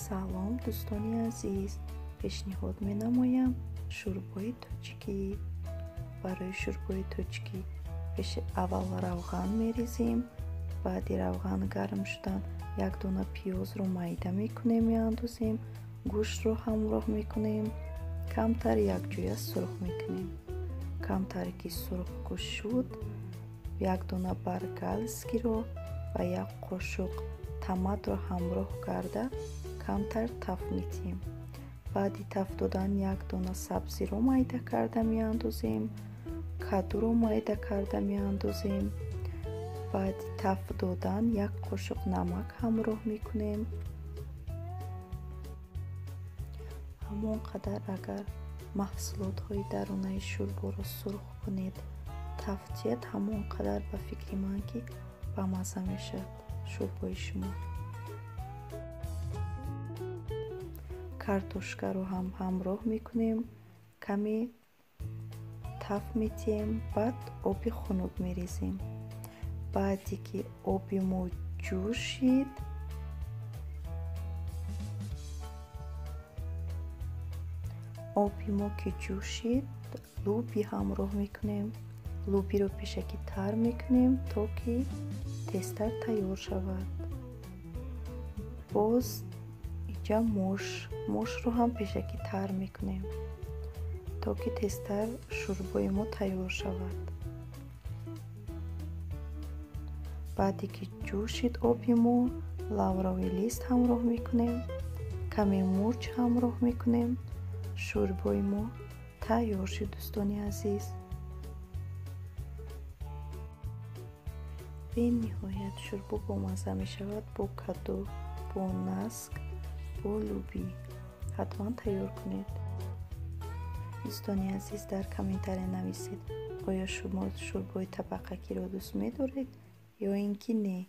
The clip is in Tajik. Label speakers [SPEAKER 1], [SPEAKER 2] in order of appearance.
[SPEAKER 1] Салом, дӯстони азиз! Пешниҳод менамоям шӯрбои тоҷикӣ. Барои шӯрбои тоҷикӣ пеши аввал равған мерезем. Баъди равған гарм шудан як дона пиёзро майда мекунем, меандозем, гӯштро ҳамроҳ мекунем, камтар якҷоя сурх мекунем. Камтар ки сурх гӯшт шуд, як дона баргалскиро ва як қошуқ томатро ҳамроҳ карда камтар таф медиҳем. Баъди таф додан як дона сабзиро майда карда меандозем, кадуро майда карда меандозем. Баъди таф додан як қошуқ намак ҳамроҳ мекунем. Ҳамон қадар агар маҳсулотҳои дарунаи шӯрборо сурх кунед, таф диҳед, ҳамон қадар ба фикри ман ки бамазза мешавад шӯрбои шумо. Картошкаро ҳам ҳамроҳ мекунем, каме таф медиҳем, баъд оби хунук мерезем. Баъде ки оби мо ҷӯшид, лӯби ҳамроҳ мекунем. Лӯбиро пешакӣ тар мекунем, то ки тезтар тайёр шавад. Боз инҷа мошро ҳам пешакӣ тар мекунем, то ки тезтар шӯрбои мо тайёр шавад. Баъде ки ҷӯшид оби мо, лавровый лист ҳамроҳ мекунем, каме мурч ҳамроҳ мекунем. Шӯрбои мо тайёр шуд, дӯстони азиз. Бениҳоят шӯрбо бомазза мешавад бо каду, бо наск, бо лӯбӣ. Ҳатман тайёр кунед. Дӯстони азиз, дар комментария нависед, оё шумо шӯрбои табақакиро дӯст медоред ё ин ки не.